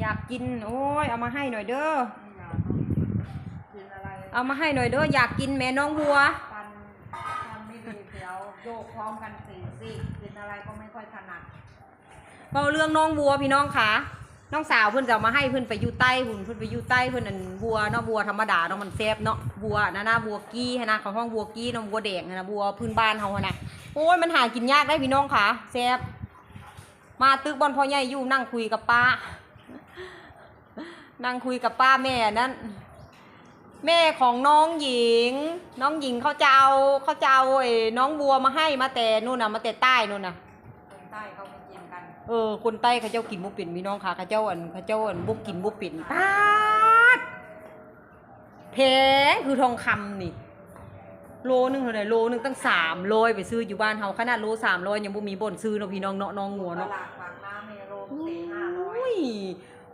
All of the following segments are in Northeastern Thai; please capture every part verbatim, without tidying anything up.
อยากกิน โอ้ย เอามาให้หน่อยเด้อ นี่นะกินอะไร เอามาให้หน่อยเด้อ อยากกินแม่น้องวัว ฟันฟันไม่ดีเดี๋ยวโยกพร้อมกันสี่ซี่กินอะไรก็ไม่ค่อยถนัด เว้าเรื่องน้องวัวพี่น้องคะ น้องสาวเพิ่นจะเอามาให้ เพิ่นไปอยู่ใต้พุ้น เพิ่นไปอยู่ใต้ เพิ่นอันวัวเนาะ วัวธรรมดาเนาะ มันแซ่บเนาะ วัวนะนะ วัวกี้หั้นนะ เขาฮ้องวัวกี้เนาะ วัวแดงหั้นนะ วัวพื้นบ้านเฮาหั้นนะ โอ้ย มันหากินยากได้พี่น้องคะ แซ่บ มาตึกบ่อนพ่อใหญ่อยู่ นั่งคุยกับป้า นั่งคุยกับป้าแม่นั้น แม่ของน้องหญิง น้องหญิงเขาจะเอา เขาจะเอาไอ้น้องวัวมาให้ มาแต่นู่นน่ะ มาแต่ใต้นู่นน่ะ คนใต้เขาไม่กินกัน เออ คนใต้เขาเจ้ากินบ่เป็นพี่น้องคะ เขาเจ้าอัน เขาเจ้าอันบ่กินบ่เป็น ป๊าด แพงคือทองคำนี่ โลหนึ่งเท่าไหร่ โลหนึ่งตั้งสามร้อย ไปซื้ออยู่บ้านเฮา ขนาดโลสามร้อยยังบ่มีบ่อนซื้อเนาะพี่น้องเนาะ น้องงัว ต เนาะ ลาดปากน้ำเนี่ยโลสี่ห้าร้อย อุ้ย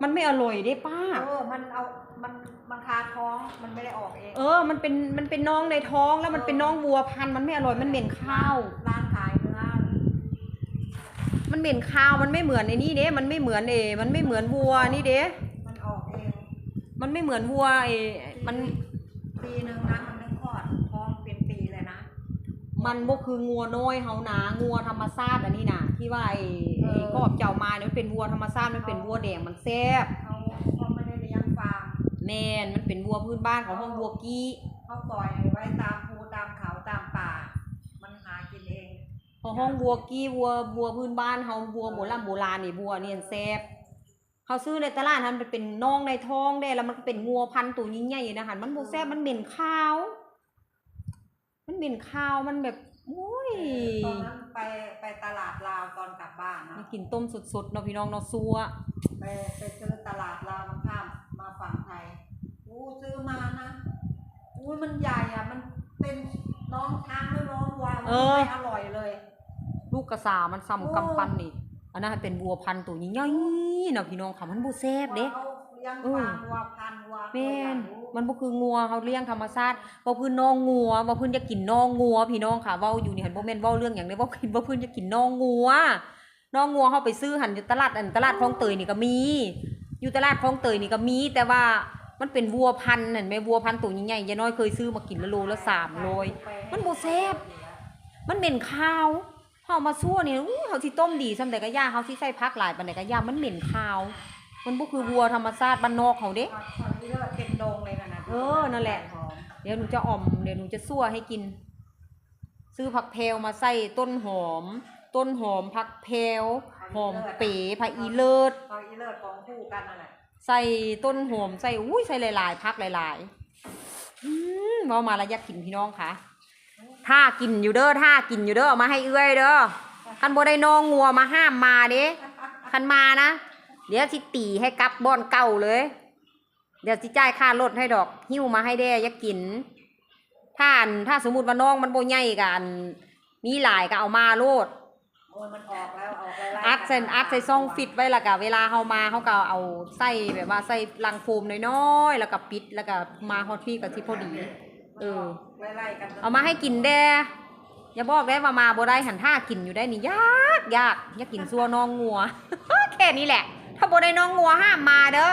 มันไม่อร่อยเด้ป้า เออมันเอามันมันคาท้องมันไม่ได้ออกเอง เออ มันเป็น มันเป็นน้องในท้อง แล้วมันเป็นน้องวัวพันธุ์ มันไม่อร่อย มันเหม็นคาว ร้านขายเนื้อ มันเหม็นคาว มันไม่เหมือนไอ้นี่เด้ มันไม่เหมือนเอ มันไม่เหมือนวัวนี่เด้ มันออกเอง มันไม่เหมือนวัวเอ มัน ปีหนึ่งนะมันต้องคลอดท้องเป็นปีเลยนะ มันบ่คืองัวน้อยเฮานะ งัวธรรมชาติอันนี้นะ ที่ว่าไอ้ เออ ไอ้กอบเจ้ามาเนี่ยมันเป็นวัวธรรมชาติ มันเป็นวัวแดง มันแซ่บ เขาเขาไม่ได้เลี้ยงฟาร์ม แม่น มันเป็นวัวพื้นบ้าน เขาฮ้องวัวกี้ เขาปล่อยไว้ตามภูตามเขาตามป่า มันหากินเอง เขาฮ้องวัวกี้ วัว วัวพื้นบ้านเฮา วัวโบราณโบราณนี่ วัวนี่แซ่บ เขาซื้อในตลาดหั้นมันเป็นน้องในท้องเด้ แล้วมันก็เป็นงัวพันธุ์ตัวใหญ่ๆนะหั้น มันบ่แซ่บ มันเหม็นคาว มันเหม็นคาว มันแบบ โอ้ย ตอนนั้นไปไปตลาดลาวตอนกลับบ้านนะ มากินต้มสดๆเนาะพี่น้องเนาะ ซั่ว ไปไปซื้อตลาดลาวมันข้ามมาฝั่งไทยอู้ซื้อมานะอู้มันใหญ่อ่ะ มันเป็นน้องช้างหรือน้องวัวมัน เออ ไม่อร่อยเลย ลูกกระสามันส่ำกำปั้นนี่ อันนั้นเป็นวัวพันธุ์ตัวใหญ่ๆเนาะพี่น้องค่ะ มันบ่แซ่บเด้ เขาเลี้ยง เออ ฟาร์มวัวพันธุ์วัว แม่น ตัวใหญ่ มันบ่คืองัวเฮาเลี้ยงธรรมชาติ ว่าเพิ่นน้องงัว ว่าเพิ่นอยากกินน้องงัวพี่น้องค่ะ เว้าอยู่นี่หั้นบ่แม่นเว้าเรื่องหยังเด้ เว้ากินว่าเพิ่นอยากกินน้องงัว น้องงัวเฮาไปซื้อหั้นอยู่ตลาด อันตลาดคลองเตยนี่ก็มี อยู่ตลาดคลองเตยนี่ก็มี แต่ว่ามันเป็นวัวพันธุ์นั่นแม่ วัวพันธุ์ตัวใหญ่ๆ ยายน้อยเคยซื้อมากินละโลละสามร้อย มันบ่แซ่บ มันเหม็นคาว เฮามาซั่วนี่ อู้ เฮาสิต้มดีส่ำใดก็อย่า เฮาสิใส่ผักหลายปานใดก็อย่า มันเหม็นคาว มันบ่คือวัวธรรมชาติบ้านนอกเฮาเด้ ผักผักอีเลิศเป็นดงเลยนะนะ เออ นั่นแหละ หอม เดี๋ยวหนูจะอ่อม เดี๋ยวหนูจะซั่วให้กิน ซื้อผักแพรวมาใส่ต้นหอม ต้นหอม ผักแพรว หอมเป๋ ผักอีเลิศ ผักอีเลิศของคู่กันนั่นแหละ ใส่ต้นหอม ใส่ อุ้ย ใส่หลายๆ ผักหลายๆ อืม เว้ามาแล้วอยากกินพี่น้องคะ ถ้ากินอยู่เด้อ ถ้ากินอยู่เด้อ เอามาให้เอื้อยเด้อ คันบ่ได้น้องงัวมาห้ามมาเด้ คันมานะ เดี๋ยวสิตีให้กลับบ่อนเก่าเลย เดี๋ยวสิจ่ายค่ารถให้ดอก หิ้วมาให้แด่ อยากกิน ถ้าอัน ถ้าสมมุติว่าน้องมันบ่ใหญ่กะอัน มีหลายก็เอามาโลด โอ้ยมันออกแล้วออกไล่ๆ อัดใส่ กันมา อัดใส่ช่องฟิตไว้ แล้วก็เวลาเฮามาเฮาก็เอาใส่แบบว่าใส่ลังโฟมน้อยๆ แล้วก็ปิด แล้วก็มาฮอดพี่ก็สิพอดี เออ ไล่ๆกัน เอามาให้กินแด่ อย่าบอกได้ว่ามาบ่ได้ หั้น ถ้ากินอยู่ได้นี่ยากยาก อยากกินซั่วน้องงัว แค่นี้แหละ ถ้าบ่ได้น้องงัวห้ามมาเด้อ